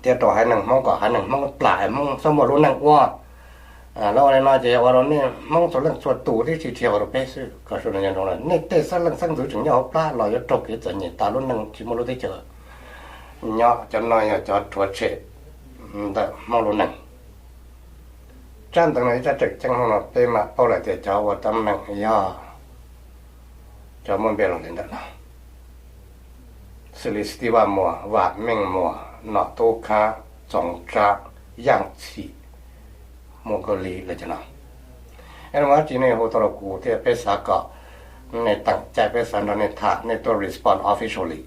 Yuav rau haiv neeg Hmoob kom haiv neeg Hmoob plam, haiv Hmoob txhob muaj lub neej ua. Los ua li no ces yog ua rau nej Hmoob txhua leej txhua tus tib si, tsis yog ua rau peb xwb, kom sawv daws nco ntsoov lawm. Nej tej xeeb leej xeeb ntxwv tseem nyob hauv plab los yuav raug kev txom nyem tas lub neej, tsis muaj lub teb chaws nyob. Cov no yog cov rhuav tshem ntawm Hmoob lub neej. Tsab ntawv no ib tsab tseem ceeb no peb mam paub lawm tias cov ua teeb meem yog cov muaj npe los li ntawm no, xws li Xistiv Vaj Muas, Vam Meej Muas, Nom Tub Khab, Txoov Tsab, Yaaj Txhim, Muas Kaus Lis lawv cov no. Es muaj dab tsi nej hu tuaj rau kuv thiab peb xav kom nej teem caij, peb xav nrog nej tham, nej tuaj respond officially.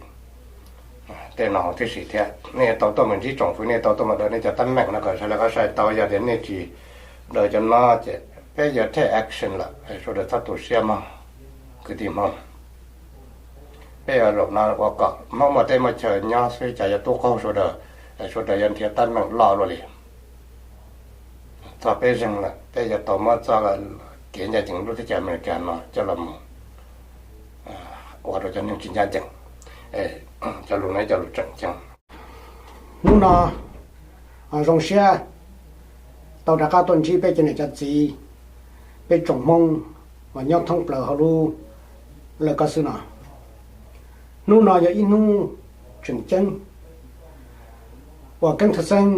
Tej no huv tib si thiab nej tau tuaj mus ntsib tsoom fwv, nej tau tuaj mus daws nej cov teeb meem no kom sawv daws ko sai tau. Yog tias nej tsis daws cov no ces peb yuav take action lawm, sawv daws txhob tu siab mog kwv tij Hmoob. Peb yuav zaum no ua kom Hmoob muaj teb muaj chaw nyob xwb, cas yuav tub qaug sawv daws, sawv daws yuav nrhiav teeb meem loj luaj li. Txog peb zeeg lawm, peb yuav tau muab txoj kev ncaj ncees lub teb chaws Amelikas no coj los mus ua rau cov neeg tsis ncaj ncees. Cov lus no cov lus tseem ceeb. Hnub no zoo siab tau rov qab tuaj ntsib peb cov niam cov txiv, peb tsoom Hmoob uas nyob thoob plaws hauv lub lawj koj xwb no. Hnub no yog ib hnub tseem ceeb uas Keeb Thawj Xeeb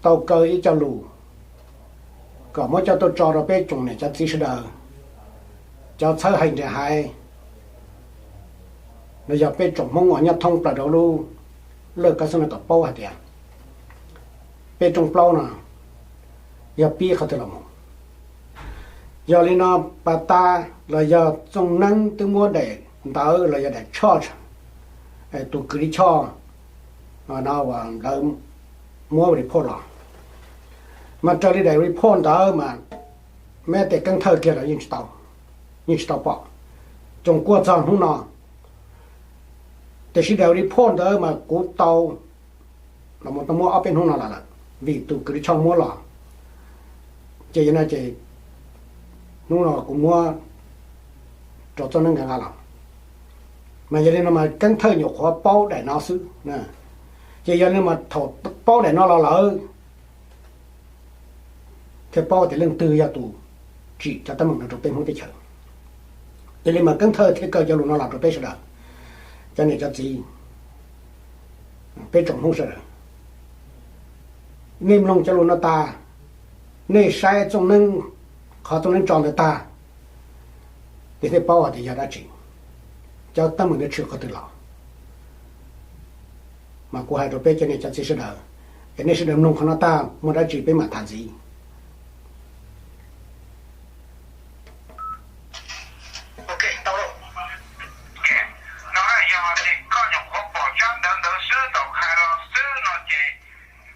tau kaw ib co lus kom muab coj tuaj tso rau peb tsoom niam cov txiv sawv daws, cov txhawb hais nriam hais los yog peb tsoom Hmoob uas nyob thoob plaws rau lub lawj koj xwb no kom paub hais tias peb rooj plaub no yog pib qhov twg los mus. Yog li no, pas tas los yog Txooj Neeb twb muab daim ntawv los yog daim charge tus kws li choj no uas lawv muab report los, mas raws li daim report ntawd mas meb tej keeb thawj kiag los yeej tsis tau pom, tsoom kuaj txog hnub no. Tiam sis daim report ntawd mas kuv tau los mus tau muab ob peb hnub no los lawm, vim tus kws li choj muab los. Ces yog no ces hnub no kuv muab rau Txooj Neeb nkag nqa los. Mas yog li no mas keeb thawj nyuam qhuav paub daim no xwb. Ces yog li mas thaum paub daim no los lawm thiaj paub tias leej twg yog tus tsim cov teeb meem no rau peb Hmoob teb chaws. Yog li mas keeb thawj thiaj kaw cov lus no los rau peb sawv daws, cov niam cov txiv, peb tsoom Hmoob sawv daws. Nej mloog cov lus no tas, nej saib Txooj Neeb, qhov Txooj Neeb tso ntawd tag, nej thiaj paub hais tias yog dab tsi, cov teeb meem ntawd tshwm qhov twg los. Mas kuv hais rau peb cov niam cov txiv sawv daws, es nej sawv daws mloog qhov no tag muaj dab tsi peb mam tham ntxiv. No yog tias koj nyuam qhuav pom tsab ntawv ntawd xwb thaum khai los xwb no ces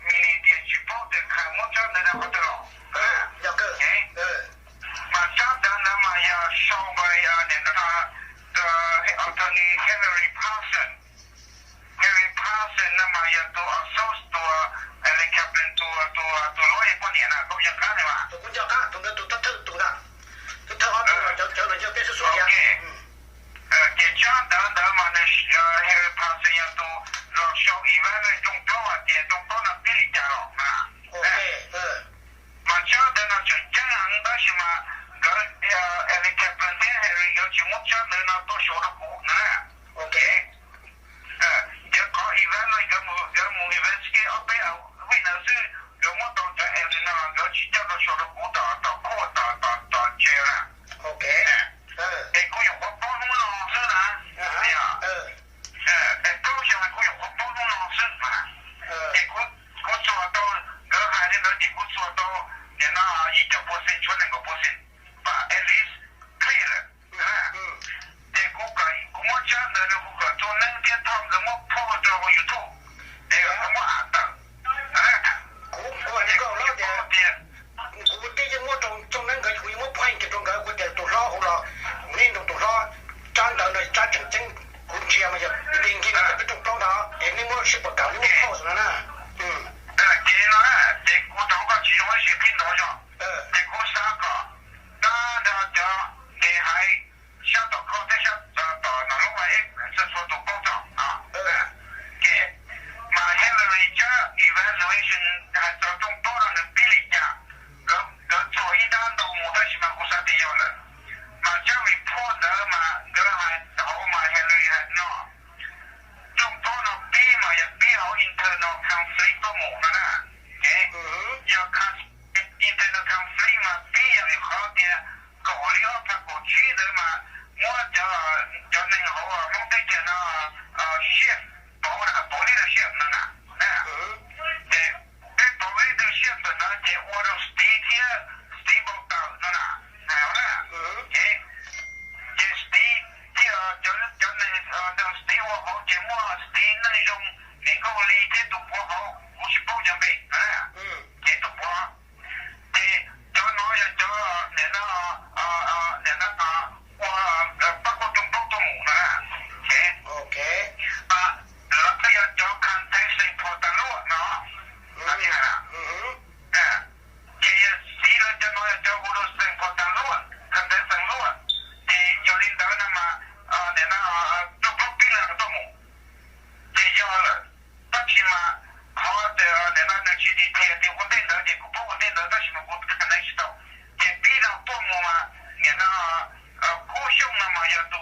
nws tias tsis paub tias khai muab tsab ntawv no qhov twg los. Mas tsab ntawv ntawd mas yog sau ntawm Attorney Henry Parsons. Henry Parsons no mas yog tus associate tus Alex Kaplan tus, tus, tus lawyer poj niam na, koj nco qab ne mas. Tus kuv nco qab tus ntawd tus thawj tus ntag, tus thawj ob tug cov, cov no yog peb xub xub tias. Ces tsab ntawv ntawd mas nws, Henry Parsons yog tus los sau evaluate rooj plaub hais tias rooj plaub no pib li cas los mas. Mas tsab ntawv no tseem ceeb heev tab sis mas nkawd, Alex Kaplan thiab Henry nkawd tsis muab tsab ntawv no tuaj sau rau kuv na. Ces qhov evaluate nkawd mus, nkawd mus investigate ob peb witness xwb, nkawd muab tau cov evidence no los nkawd tsis coj los sau rau kuv tom, tom court, tom, tom, tom jail na. Es kuv nyuam qhuav paub hnub no xwb na. Es plaub xyoo kuv nyuam qhuav paub hnub no xwb mas. Ces kuv, kuv txuas tau, nkawd hais li ntawd ces kuv txuas tau, nim no yim caum percent tshuav nees nkaum percent, but at least clear lawm. Ces kuv kom, kuv muab tsab ntawv rau kuv kom Txooj Neeb thiab Tom nkawd muab post rau hauv YouTube, es nkawd muab add tawm. Kuv, kuv hais rau koj tias, kuv twb yeej muab rau Txooj Neeb nkawd, kuv yeej muab point kiag rau nkawd, kuv tias tus hlob hu los, nej nrog tus hlob, tsab ntawv no tsab tseem ceeb, kuv ntsia mas yog nti nkig no cov peb rooj plaub ntag, es nej muab sib puas kam, nej muab post no na. Ces no, ces kuv thov koj tsis zoo ib sim qhib ntawd zog, ces kuv xav kom conflict tuaj mus no na. Ces yog internal conflict mas pib yog vim qhov tias kaum li ob phav kaum tsib ntawd mas muab cov, cov neeg hauv Hmoob teb chaws no shift, pauv, pauv leadership no na. Ces peb pauv leadership ntawm no ces ua rau Steve thiab Steve npau taws no na. Hais na. Ces, ces Steve thiab cov, cov neeg, neeg Steve ua hauv ces muaj Steve Neej Zoo, Niam Nkauj Li thiab tus puav hauv kuv tsis paub cov npe no na. Ces tus puav, ces cov no yog cov nim no, nim no ua pab kuaj rooj plaub tuaj mus no na. Ces lawv yog cov contestant for tag luaj no. Ces yog Steve lawv cov no yog cov hu rau xeem pos tag luaj, contestant luaj. Ces yog li ntawd no mas nim no rooj plaub pib leej no tuaj mus ces yog lawm. Tab sis mas qhov tias nim no nws tsis detail tias ua ntej ntawd ces kuv paub ua ntej ntawd tab sis mas kuv khav nees tsis tau. Ces pib no tuaj mus mas nim no Kub Xyooj no mas yog tus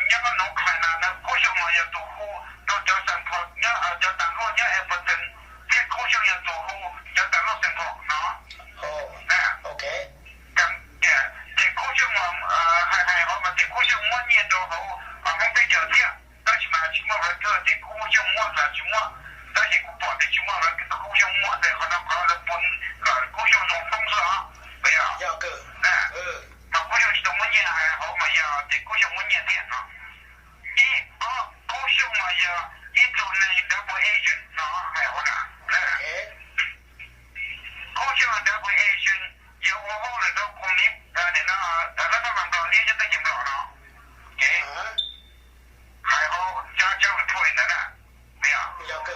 nyob nuv khai na, Kub Xyooj mas yog tus hu rau cov xeem pos nyob, cov tag luaj nyob Edmonton, thiab Kub Xyooj yog tus hu cov tag luaj xeem pos no. Ces Kub Xyooj mas hais hais hauv mas tias Kub Xyooj muab nyiaj rau hauv Hmoob teb chaws thiab, tab sis mas tsis muaj record tias Kub Xyooj muab los tsis muab. Tab sis kuv pom tias tsis muaj record Kub Xyooj muab, ces qhov no qhov lawv pun kom Kub Xyooj zoo foob xwb os. Puas yog? Mas Kub Xyooj tsis tau muab nyiaj, hais hauv mas yog tias Kub Xyooj muab nyiaj thiab no. Ib, ob, Kub Xyooj mas yog ib tug neeg double agent no, hais hauv na. Kub Xyooj double agent yog ua hauj lwm rau company, nim no lab fab mas Nplog thiab cov teb chaws Nplog no. Ces hais hauv cov, cov report ntawd na. Puas yog?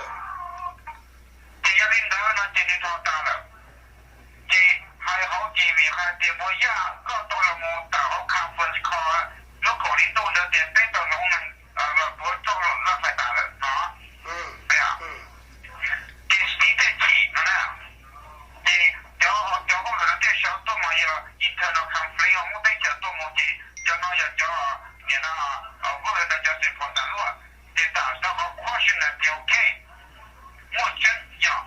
Ces yog li ntawd no ces nws dhau tas lawm. Ces hais hauv ces vim hais tias Npuag Yaj koj tau los mus tawm hauv conference call lub kaum hli ntuj ntawd tias peb tau hloov neeg los tuav rooj laj fais tas lawm no. Ces Steve thiaj chim no na. Ces cov, cov hauj lwm no thiaj sawv tuaj mas yog internal conflict Hmoob teb chaws tuaj mus ces cov no yog cov, nim no, vaj hauv no cov xeem pos tas luaj. Ces tam sim no qhov question na tias ok, muaj tseeb yog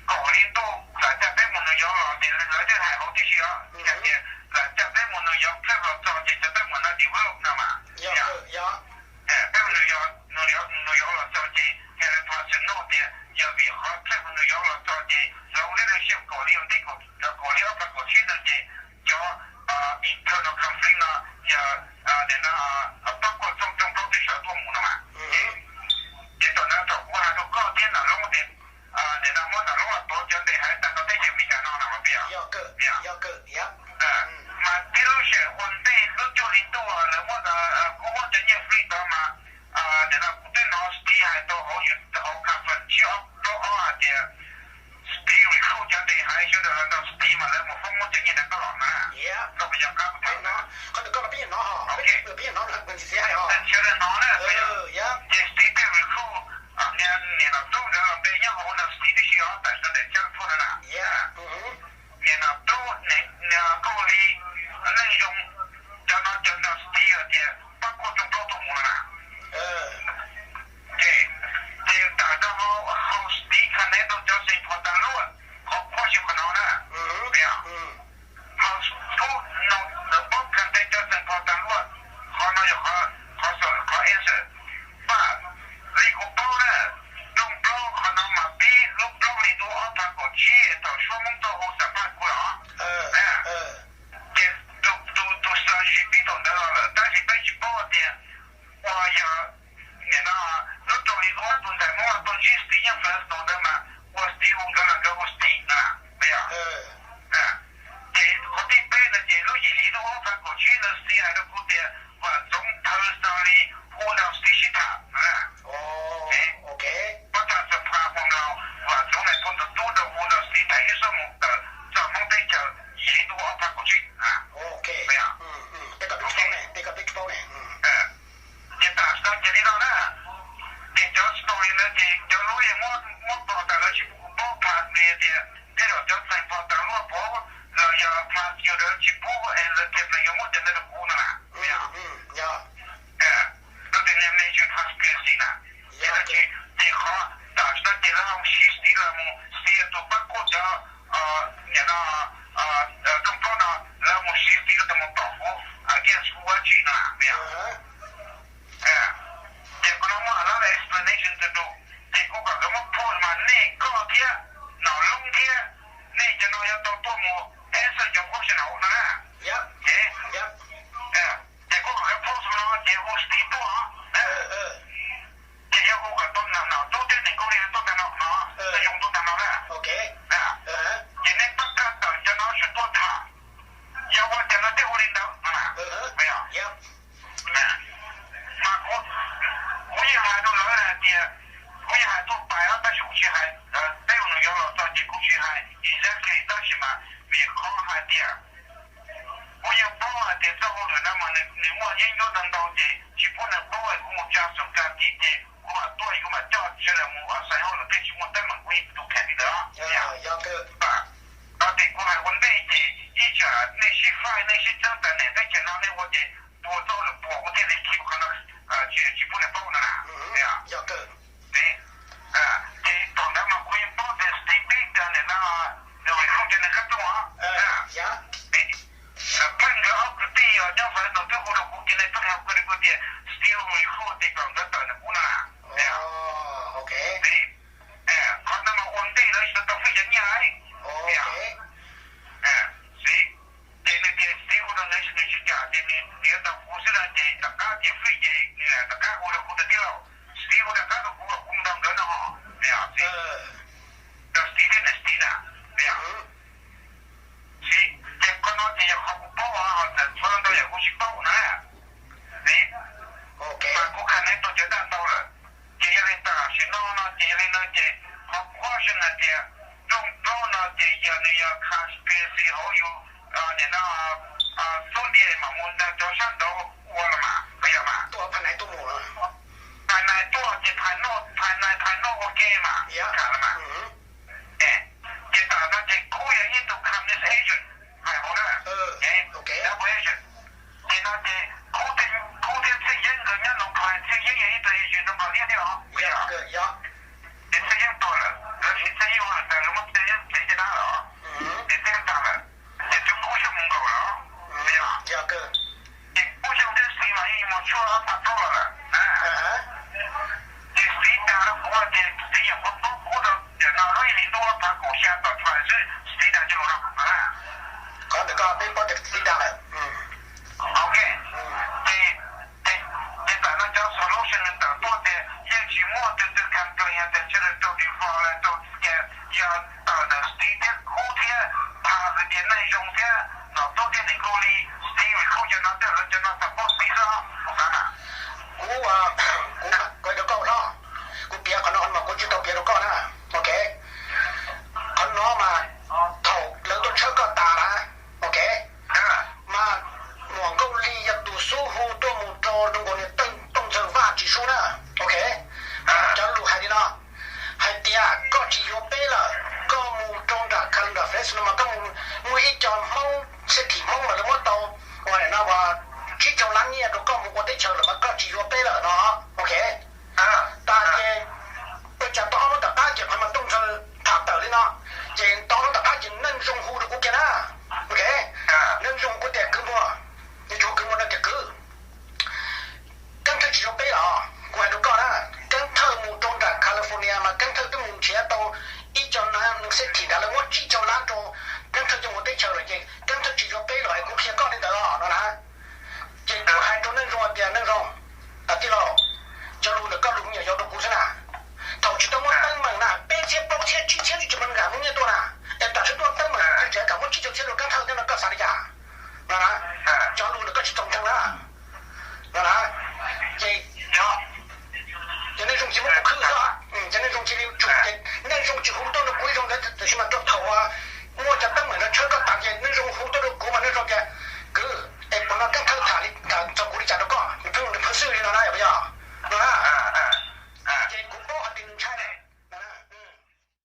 kaum hli ntuj lam coj peb mus New York los ces lawv thiaj hais hauv tib si os, yog tias lam coj peb mus New York trip los txog ces cov teeb meem no develop no mas. Peb mus New York, New York, New York los txog ces Harry Potter nug tias yog vim qhov trip mus New York los txog ces lawv ua leadership kaum hli, ua ntej kaum hli ob phav kaum tsib ntawd ces cov internal conflict no yog nim no pab kuaj rooj, rooj plaub twb sawv tuaj mus no mas. Ces thaum ntawd thaum kuv hais rau koj thiab Nom Loob tias nim no muab Nom Loob los tuav cov ntes hais tag nrho teb chaws Amelikas no no mas puas yog? Mas tib lub sij hawm ua ntej lub cuaj hli ntuj lawv muab, kuv muab cov nyiaj free tod mas nim no kuv twb hnov Steve hais tau hauv, hauv conference tsib ob plaub ob hais tias Steve recruit cov ntes hais sawv daws los nrog Steve mas lawv mus foob muab cov nyiaj ntawd rov los na. Koj puas yog qab kuv tham? Qhov ntawd koj peb yeej hnov, peb yeej hnov, sawv daws hnov na. Ces Steve thiaj recruit niam Nom Tub ntawd los npe nyob hauv no Steve tib si os, tam sim no daim tsab phone no na. Niam Nom Tub, Nkauj Li, Neej Zoo, cov no cov nrog Steve hais tias pab kuaj rooj plaub tuaj mus no na. Ces, ces tawm rau hauv, hauv Steve connect rau cov xeem pos tas luaj, qhov question qhov no na. Puas yog? Hauv, no, lawv paub connect cov xeem pos tas luaj, qhov no yog qhov, qhov answer. But li kuv paub na, rooj plaub qhov no mas pib lub plaub hli ntuj ob phav kaum tsib thaum Suab Hmoob tuaj hu xam phaj kuv los. Ces tus, tus, tus strategy pib thaum ntawd los lawm tab sis peb tsis paub tias ua yog nim no lub rau li ub tus ntxhais Hmoob tuaj ntsib Steve nyob Fresno ntawd mas ua Steve hu nkawd los nkawd hu Steve na, puas yog? Ces qhov thib peb no ces lub yim hli ntuj ob phav kaum tsib ntawd Steve hais rau kuv tias Vam Ntxoov personally hu nrog Steve siv Steve los mus siv tus pab kuj cov, niam no, rooj plaub no, lawv mus siv Steve los mus tom kuv, against kuv dab tsi no, me yog. Ces qhov no muaj a lot of explanation to do, ces kuv kom nkawd muab proof mas nej koj thiab Nom Loob thiab nej cov no yuav tau tuaj mus answer cov question hauv no na. Ces, ces kuv kom nkawd proof no ces hu Steve tuaj. Ces yog hu kom tau Nom Tub thiab Nees Koob li tuaj tag no no, tau zoo tuaj tag no na. Ces nej pab kaj tawm cov no sawv tuaj tham, yog ua cas no thiaj ua li ntawd no na. Mas kuv, kuv yeej hais rau lawv hais tias, kuv yeej hais tuaj pais os, tab sis kuv tsis hais, peb ua nws yuav los txog ces kuv tsis hais exactly, tab sis mas vim qhov hais tias kuv yeej paub hais tias txoj hauj lwm no mas nws muaj yeeb ncuab ntau ntau ces tsis pub nws paub es kuv mus tsa xeem tsa tiv ces kuv mam tuaj es kuv mam coj sawv daws mus ua xaiv hauj lwm thiaj tsis muaj teeb meem, kuv yeej tus kheej li ntawd. No ces kuv hais ua ntej ces ib tsam nej sib faib nej sib txeeb tas niam teb chaws no nej ua ces tua txoj hauj lwm puas kuv thiaj li keep qhov no, tsis, tsis pub nws paub no na. Ces thaum ntawd mas kuv yeej paub tias Steve pib tias nim no nws recruit cov neeg qab rooj os. Pheej nkawd ob kwv tij os nyob Fresno twb hu rau kuv ces nej pheej hu rau kuv tias Steve recruit ces kom nkawd tawm ntawm kuv no na. Qhov no mas ua ntej lawv tsis tau fij cov nyiaj. Ces nws tias Steve hu rau nws, nws tsis kam ces nws yuav tau kuv xwb no ces tom qab ces fij ces nws tom qab hu rau kuv tias tij laug, Steve hu rov qab rau kuv kom kuv mus nrog nkawd no ho. Rau Steve thiab nws Steve na. Xij, ces qhov no ces yog qhov kuv paub os, txhua leej ntau yam kuv tsis paub na. Xij, mas kuv qhia nej tau cov daj ntau lawm. Ces yog li tam sim no no ces yog li no ces qhov question hais tias rooj plaub no ces yog nws yog conspiracy hauv yus, nim no xub ntiag mam mus nrog cov sab nraud ua los mas puas yog mas? Phais nais tuaj ces phais nais phais noj ua ke mas kam los mas. Ces tam no ces kuv yog ib tug communist agent hais hauv na, double agent. Ces no ces kuv thiab Txhiaj Yeeb nkawd nyob Noov Phais, Txhiaj Yeeb yog ib tug agent zoo nkaus li thiab os, puas yog? Ces Txhiaj Yeeb tuag lawm, lawv siv Txhiaj Yeeb ua lawm tas lawv muab Txhiaj Yeeb txev caj dab lawm os. Ces Txhiaj Yeeb tag lawm, ces twb Kub Xyooj mus nkaum lawm, puas yog? Ces Kub Xyooj thiab Xis mas yeej mus tshuaj ob phav plaub los lawm. Ces Xis dag rau kuv tias Xis yog kuv tub Kub rau tiam no lub ib hlis ntuj ob phav kaum xya tom Thaib xwb, Xis dag cov lus no. Qhov ntawd koj peb paub tias Xis dag lawm. Ok, ces, ces tam no cov solution nws tawm tuaj tias yeej tsis muaj tus twg complain tias sawv daws rau default lawm rau, ces yog tawm ntawm Xis thiab Kub thiab Thaib tias neeg zoo thiab Nom Tub thiab Nees Koob li, Xis recruit cov no tej lawv cov no support Xis xwb os, kuv xav na. Kuv, kuv, kuv rau koj no, kuv piav qhov no mas kuv tsis tau piav rau koj na. Ok, qhov no mas thaum lawv tuaj tshawb koj tas na, ok, mas Muam Nkauj Lis yog tus xub hu tuaj mus rau zoo nkaus niag Tooj Ntxawg Vaj Tsis Sub na. Ok, cov lus hais li no, hais tias koj tsis yuav peb lawm, koj mus rau nram Calendar Fest no mas koj mus, muaj ib co Hmoob, xib thim Hmoob mas lawv muab tau uas no uas tsib caug lab nyiaj rau koj mus ua teb chaws lawm mas koj tsis yuav peb lawm no. Ok,